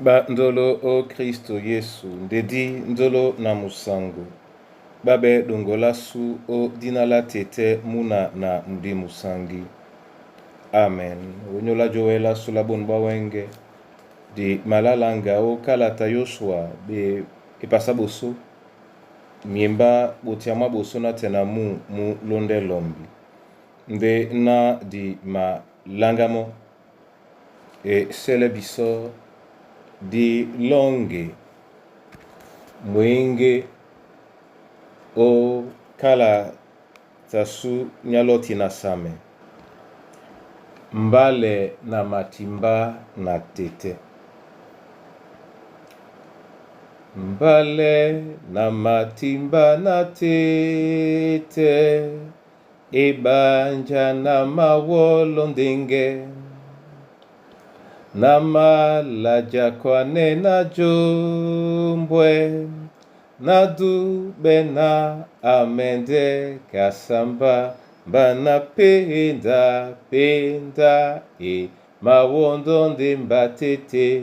Ba ndolo o Kristo Yesu ndedi ndolo na musango babe dongola su o dina la tete muna na mudi musangi. Amen. Onyola joela sula bon bawenge di malalanga o kalata Yoshua be epasa boso miemba botiama boso na tena mu mu londe lombi nde na di malangamo e sele biso di longe mwenge o kala tasu nyaloti na same mbale na matimba na tete mbale na matimba na tete ebanja na mawolo ndenge na malaja kwane na jombwe na dube na amende kasamba mbana penda penda e mawondo ndemba tete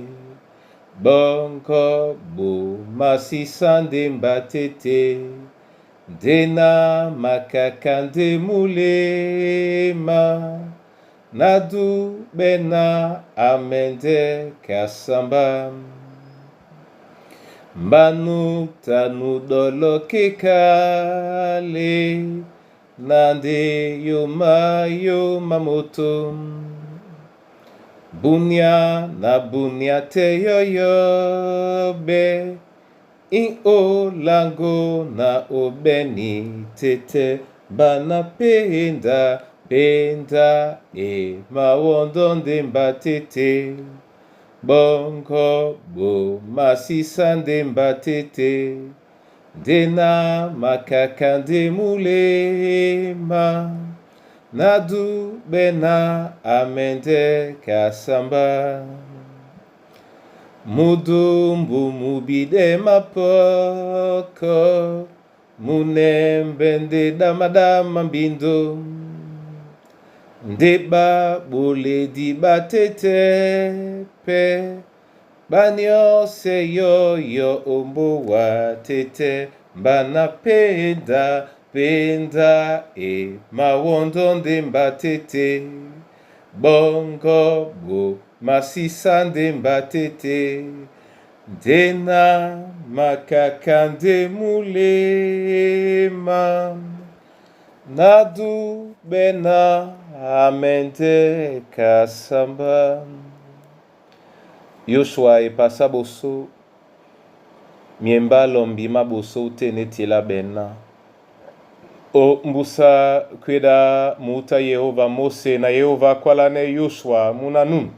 bongo bo masisa ndemba tete ndena makaka nde mulema na dube na amende kasamba mbanu tanu dolo kekale na nde yoma yoma moto bunia na bunia te yoyo be in olango na obeni tete bana penda penda e mawondo ndemba tete bongo bo masisa ndemba tete ndena makaka nde mulema na dube na amende kasamba mudumbu mubide mapoko munembe nde damadama mbindo nde boledi batete pe banyose yoyo ombowa tete mbana penda penda e mawondo ndemba tete bongo bo masisa ndemba tete ndena makaka nde mulema na dube na amende kasamba. Yoshua epasa boso miemba lombi maboso te netiela bena o mbusa kweda muta Yehova Mose na Yehova kwalane Yoshua muna nun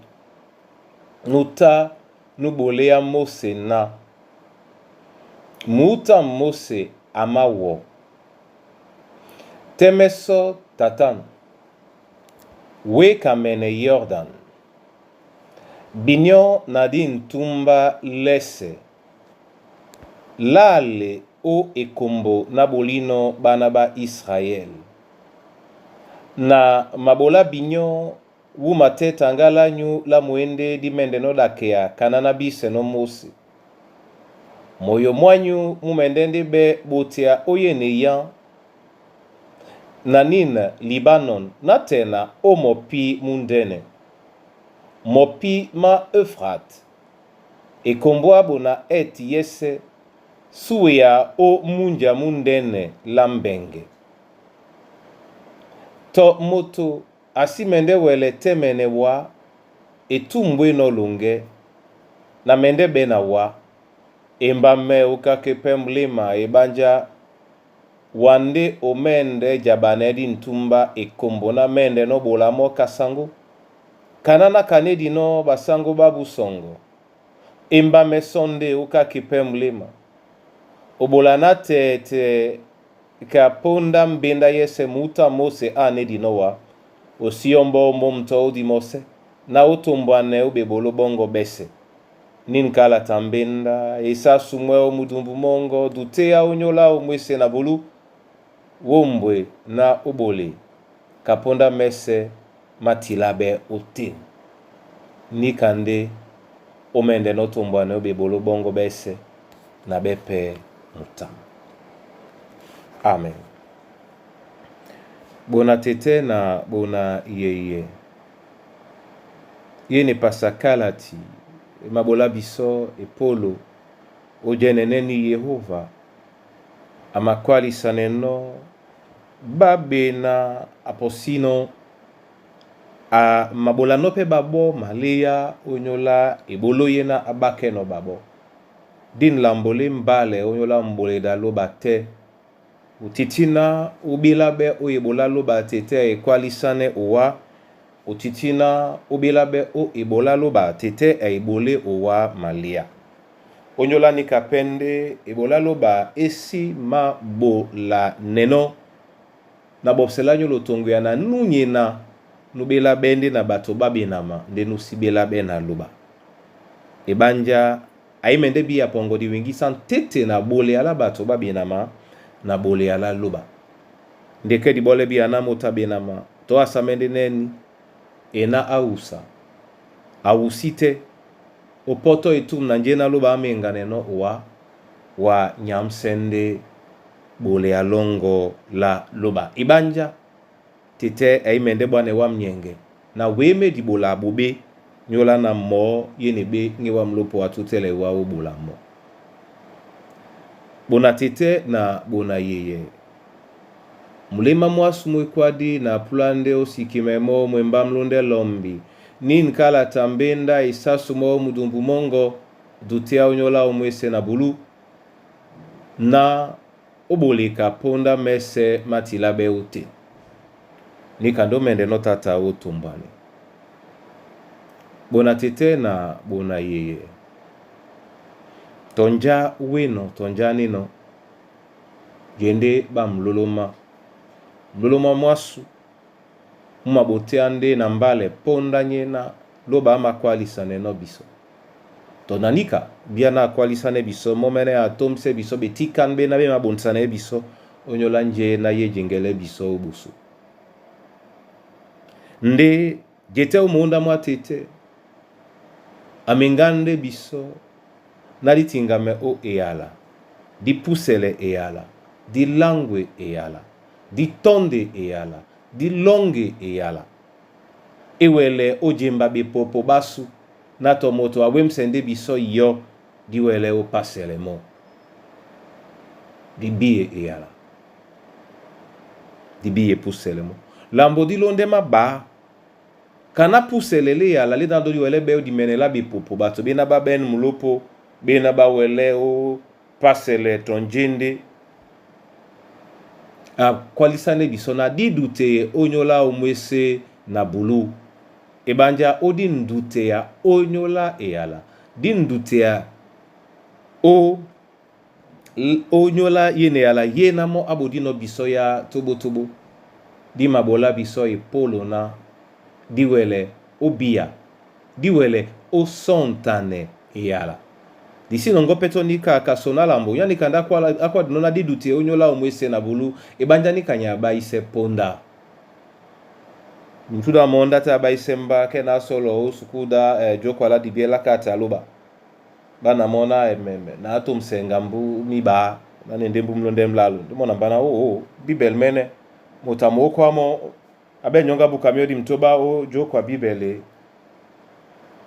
nuta nubolea Mose na muta Mose amawo temeso tatan wekamene Yordan binyo na di ntumba lese lale o ekombo na bolino bana ba Israel na mabola binyo wuma te tangala nyu la muende di mende no dakea kana na bise no Mose moyo mwanyu mumende ndi be botia oyene yan na nina Libanon na tena o mopi mundene mopi ma Euphrate ekombo abo na eti yese suwe ya o munja mundene la mbenge to moto asimende wele temene wa etumbwe no lunge na mende bena wa emba me ukake pe mlima ebanja wande omende jabane di ntumba ekombo na mende no bolamo kasango kana na kanedi no basango babusongo emba mesonde ukake pe mlima obola na tete ka ponda mbenda yese muta Mose anedi nowa osiombo momto odi Mose na otombwane obebolo bongo bese ninkala tambenda esa sumwe o mudumbu mongo dutea onyola omwese na bulu wombwe na obole kaponda mese matilabe ote nikande Omende notombwane o bebolo bongo bese na bepe mutama. Amen. Bona tete na bona yeye. Ye ne pasakalati mabola biso epolo ojeneneni Yehova amakwalisa neno babena aposino a mabolano mpe babo maleya onyola ebolo ye na abakeno babo din lambole mbale onyola mboleda loba te otitina obela be oyo ebola loba tete ekwalisane owa otitina obela be o ebola loba tete ebole owa malia onyola nika pende ebola loba esi mabola neno na bobsela nyo lotongo ya na nunye na nubela bende na bato babenama nde nusibela be na loba ebanja ayimende biya pongo diwingisa ntete na bole ala bato babenama na bole ala loba ndeke dibole biya na mota benama to asamende neni ena ausa awusi te opoto etum na nje na loba amenga neno owa wa nyamsende bole alongo la loba ibanja tete ayimende bwane wa mnyenge na weme dibola bobe nyola na mo yene be nge wa mlopo atutele wa obola mo bona tete na bona yeye mulema mwasu mwekwadi na pulande osikime mo mwemba mlunde lombi nin kala tambenda isasu mo mudumbu mongo dutia onyola omwese na bulu na oboleka ponda mese matila be ute nikando mende no tata otombani bona tete na bona yeye tonja weno tonja nino gende ba mloloma mloloma mwasu mumabotea nde na mbale ponda nyena loba amakwalisa neno biso tonanika bia na akwalisa biso momene atomse biso betikan be na be mabonisa na biso onyola nje na ye jengele biso obusu nde jete omonda mwa tete amenga nde biso na litingame o eyala dipusele eyala dilangwe eyala ditonde eyala dilonge eyala ewele ojemba bepopo basu na to moto awemsende biso yo diwele opasele mo dibie eyala dibie pusele mo lambo dilonde maba kana puselele yala le dando diwele be dimenela bepopo bato bena baben mulopo bena bawele o pasele tonjende akwalisane biso na didute onyola omwese na bulu ebanja odi ndute ya onyola eyala di ndute ya o onyola ye na eyala ye na mo abodino biso ya tobotobo di mabola biso epolo na diwele obia diwele osontane eyala disi nongo peto nika kasona lambo yani kanda akwa akwa dinona didute onyola omwese na bulu ebanja nika nya ise ponda mtuda monda ta baise mba ke na solo osukuda jokwala dibiela kata loba bana mona meme na atumsenga mbu miba na nende mbu mlonde mlalu ndimona mbana o o bibel mene motamo okwamo abe nyonga bukamio di mtoba o jokwa bibele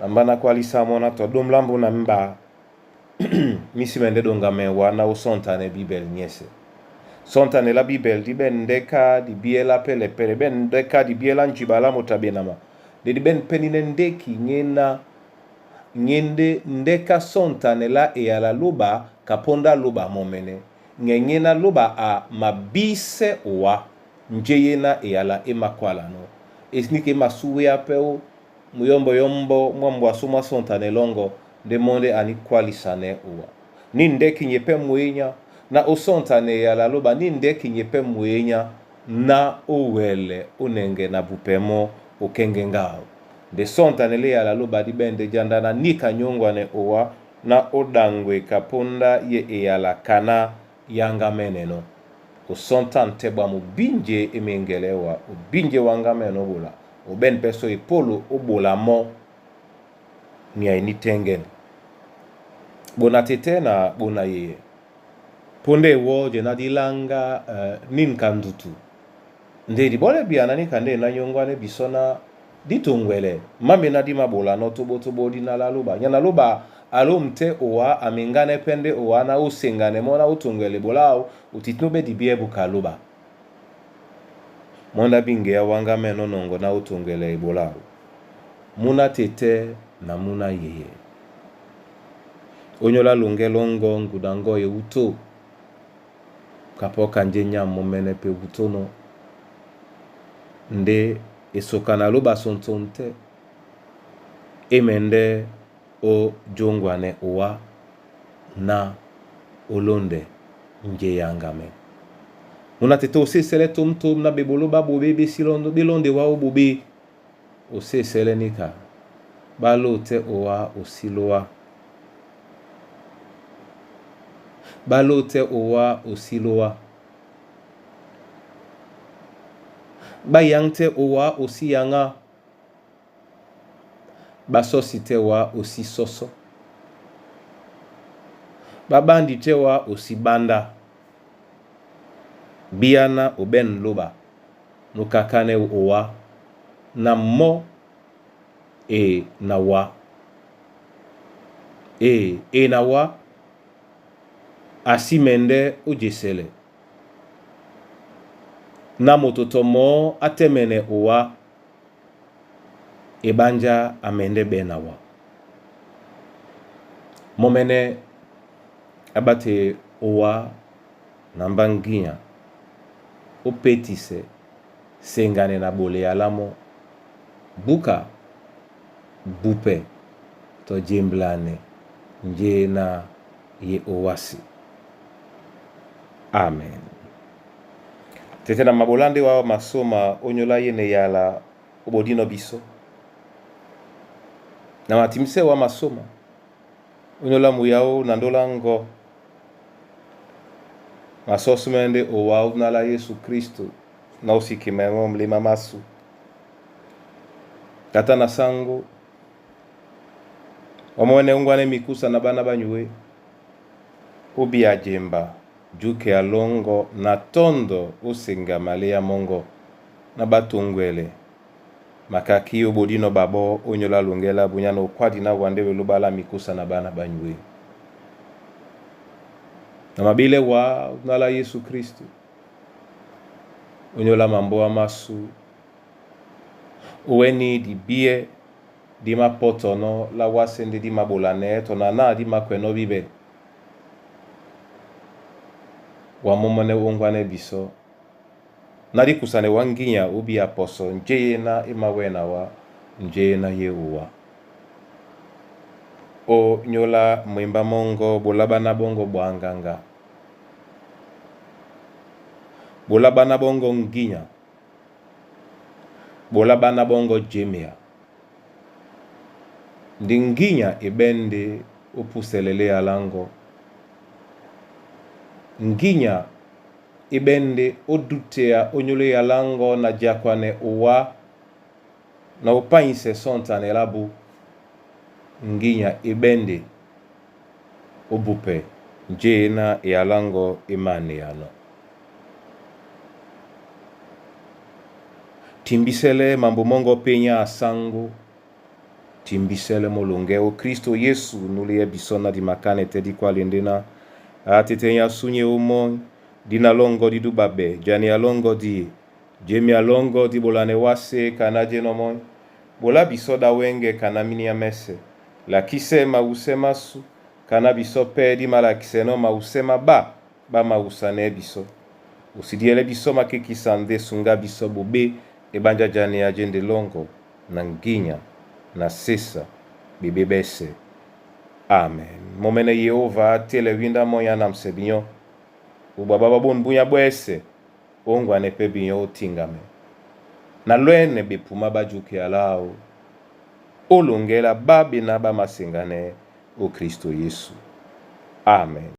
na mbana kwalisa mona to dom lambu na mba misi mende donga me wana o sontane bibel nyese sontane la bibel di ben ndeka di biela pele pele ben ndeka di biela njibala motabenama de di ben penine ndeki ngena ngende ndeka sontane la eyala loba kaponda loba momene ngengena loba a mabise owa njeye na eyala emakwala no esnike masuwe apeo muyombo yombo mwambo asuma sontane longo nde monde ani kwalisane owa ni ndeki nyepe mwenya na osontane eyala loba ni ndeki nyepe mwenya na owele onenge na bupemo okenge ngao nde sontane le eyala loba di bende janda na nika nyongwane owa na odangwe kaponda ye eyala kana yanga meneno osonta ntebwa mobinje emengelewa obinje wanga meno bola oben peso epolo obola mo ni aini tengene. Bona tete na bona yeye. Ponde wo je na dilanga nin kandutu. Nde di bole biana ni kande na nyongwane bisona ditongwele mame na di mabola no tobo tobo di na la loba. Nyana loba alo mte owa amingane pende owa na osengane mona otongwele bolao utitno be di biebu kaloba. Monda binge ya wanga meno nongo na otongwele bolao. Muna tete na muna yeye. Onyola longe longo ngudango ye uto. Kapo kanje nyamo mene pe uto no. Nde esokana loba sontonte. Emende o jongwane owa na olonde nje yangame. Muna tete osesele tom tom na bebolo ba bobe besilondo belonde wa obobe. Osesele nika. Balo te owa osiloa. Balo te owa osiloa. Bayang te owa osiyanga. Basosi te wa osisoso. Babandi te wa osibanda. Biana oben loba. Nokakane owa. Na mo e na wa. E e na wa. Asimende ojesele. Na mototo mo atemene owa. Ebanja amende bena wa. Momene abate owa na mbanginya. Opetise sengane na bole alamo. Buka bupe to jemblane nje na ye owasi. Amen. Tete na mabolande wa masoma onyola ye ne yala obodino biso. Na matimse wa masoma onyola muyao na ndola ngo. Masosmende owa nala Yesu Kristo na usikimemo mlima masu. Tata na sango omone ungwane mikusa na bana banyuwe. Obi ajemba juke alongo na tondo osenga malia mongo na batongwele. Makaki obodino babo onyola longela bunyana okwadi na wande welobala mikusa na bana banyuwe. Na mabile wa nala Yesu Kristo. Onyola mambo amasu. Oweni di bie di mapotono la wasende di mabolane to na na di makweno bibe. Wa momone ongwane biso. Nari kusane wanginya ubi aposo njeye na imawena wa njeye na ye uwa. O nyola mwimba mongo bolaba na bongo bwanganga. Bolaba na bongo nginya. Bolaba na bongo jemia. Ndi nginya ebende opuselele alango. Nginya ebende odutea onyole yalango na jakwane uwa na opainse sontane labu. Nginya ebende obupe nje na yalango imani yano. Timbisele mambo mongo penya asango. Timbisele molonge o Kristo Yesu nulie bisona di makane te di kwa lendena. Atete ya sunye o dina longo di dubabe jani alongo di jemi alongo di bolane wase kana jeno moi. Bola biso da wenge kana mini ya mese. Lakise mause masu kana biso pe di malakise no mause ba ba mausane biso. Usidiele biso makeki sande sunga biso bobe ebanja jani ajende longo na nginya na sesa bibebese. Amen. Momene Yehova tele winda moya na msebinyo. Ubaba babon bunya bwese. Ongwane pe binyo otingame. Na lwene bepuma bajuke alao. Olongela babe na bamasengane o Kristo Yesu. Amen.